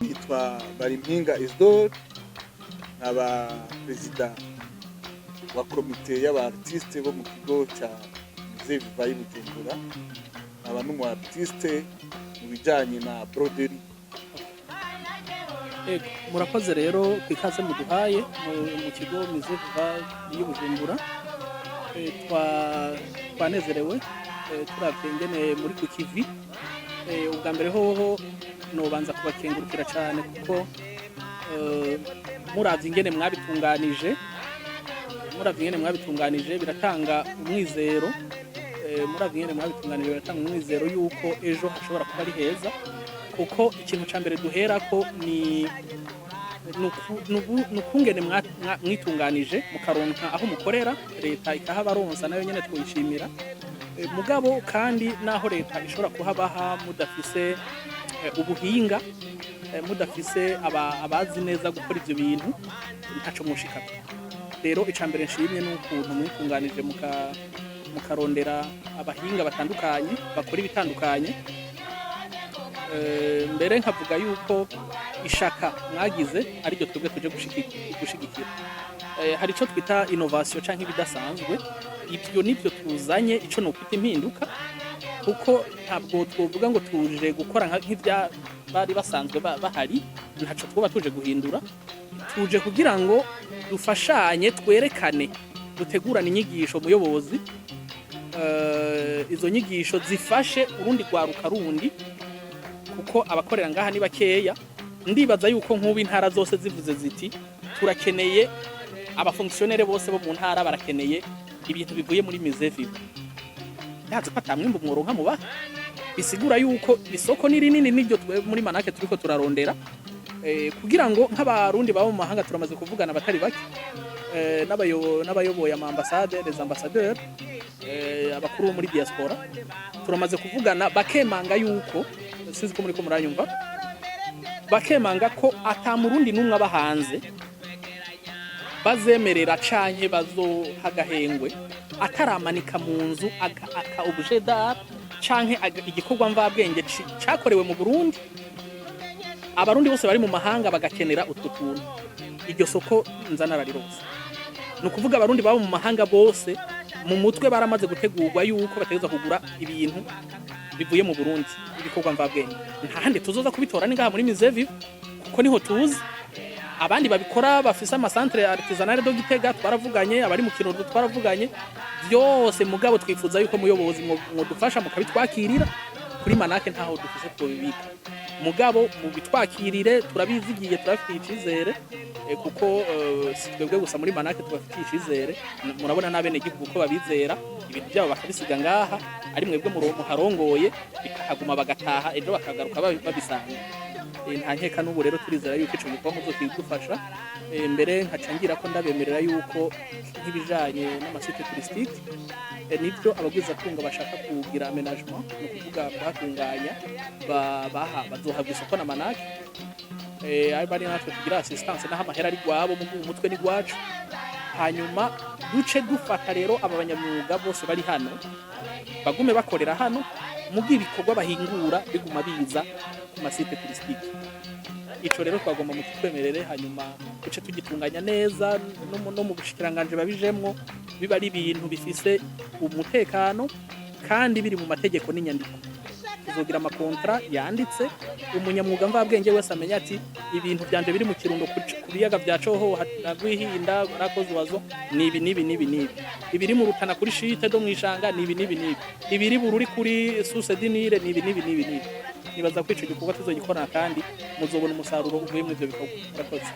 Nitwa Barimpinga Isidore, nkaba perezida wa komite y'aba artiste bo mu kigo cya Musée Vivant y'i Bujumbura, nkaba n'umu artiste mu bijanye na broderie. Ego, murakoze rero ku ikaze muduhaye mu kigo Musée Vivant y'i Bujumbura. Twanezerewe turavye ingene muri ku kivi. Ubwa mbere hoho nobanza kubakengurukira cane kuko muravye ingene mwabitunganije biratanga umwizero. Muravye ingene mwabitunganije biratanga umwizero yuko ejo hashobora kuba ari heza, kuko ikintu ca mbere duherako ni nukungene mwitunganije mukaronka aho mukorera, leta ikahabaronsa, nayo nyene twishimira. Mugabo kandi naho leta ishobora kuhabaha mudafise ubuhinga, mudafise abazi neza gukora ivyo bintu, ntaco mwoshikako. Rero ica mbere nshimye n'ukuntu mwitunganije mukarondera abahinga batandukanye bakora ibitandukanye. Mbere nkavuga yuko ishaka mwagize ariryo twebwe tuje gushigikira. Hari ico twita innovation canke ibidasanzwe, ivyo nivyo tuzanye, ico nokwita impinduka, kuko ntabwo twovuga ngo tuje gukora nk'ivya bari basanzwe bahari, ntaco twoba tuje guhindura. Tuje kugira ngo dufashanye, twerekane, dutegurane inyigisho, muyobozi, izo nyigisho zifashe urundi rwaruka rundi, kuko abakorera ngaha ni bakeya. Ndibaza yuko nk'ubu intara zose zivuze ziti turakeneye aba fonctionnaires bose bo mu ntara, barakeneye ibintu bivuye muri Musée Vivant, ndazi ko atamwimbu mworonka mubaha. Bisigura yuko isoko ni rinini, niryo twe muri Manake turiko turarondera, kugira ngo nk'abarundi baba mu mahanga, turamaze kuvugana abatari bake, n'abayoboye ama ambassade, les ambassadeurs, abakuru bo muri diaspora turamaze kuvugana, bakemanga yuko, sinzi ko muriko muranyumva, bakemanga ko ata murundi n'umwe aba hanze bazemerera canke bazoha agahengwe ataramanika mu nzu aka objet d'art canke igikorwa mvabwenge cakorewe mu Burundi. Abarundi bose bari mu mahanga bagakenera utwo tuntu. Iryo soko nza nararironse. Ni ukuvuga abarundi baba mu mahanga bose mu mutwe baramaze gutegurwa yuko bategerezwa kugura ibintu bivuye mu Burundi, ibikorwa mvabwenge. Nta handi tuzoza kubitora, ni ngaha muri Musée Vivant, kuko niho tuzi abandi babikora bafise ama centre artisanal de Gitega twaravuganye, abari mu Kirundo twaravuganye byose. Mugabo twifuza yuko muyobozi mwodufasha mukabitwakirira kuri Manake. Ntaho dufise twobibika, mugabo mubitwakirire, turabizigiye, turabafitiye icizere, kuko si twebwe gusa muri Manake tubafitiye icizere. Murabona n'abenegihugu ko babizera, ibintu byabo bakabisiga ngaha, ari mwebwe muharongoye, bikahaguma, bagataha ejo bakagaruka babisanga. Nta nkeka n'ubu rero turizera yuko ico gikorwa muzokidufasha. Mbere nkaca ngira ko ndabemerera yuko nk'ibijanye n'ama sites touristiques, nivyo abagwizatunga bashaka kugira aménagement, ni ukuvuga kuhatunganya, bazohabwa isoko na Manake, bari natwe tugira assistance, naho amahera ari gwabo, mu umutwe ni gwacu. Hanyuma duce dufata rero aba banyamwuga bose bari hano bagume bakorera hano, muga ibikorwa bahingura biguma biza ku ma sites touristiques. Ico rero twagomba mukitwemerere, hanyuma duce tugitunganya neza, no mu bushikiranganje babijemwo, biba ari ibintu bifise umutekano kandi biri mu mategeko n'inyandiko. Tuzogira ama contrats yanditse, umunyamwuga mvabwenge wese amenya ati ibintu vyanje biri mu Kirundo ku biyaga vya Cohoha na Rwihinda rakoze wazo ni ibi n'ibi n'ibi n'ibi, ibiri mu Rutana kuri chutes de Mwishanga ni ibi n'ibi n'ibi, ibiri Bururi kuri source du Nil ni ibi n'ibi n'ibi n'ibi. Nibaza ko ico gikorwa tuzogikorana kandi muzobona umusaruro uvuye muri ivyo bikorwa. Murakoze.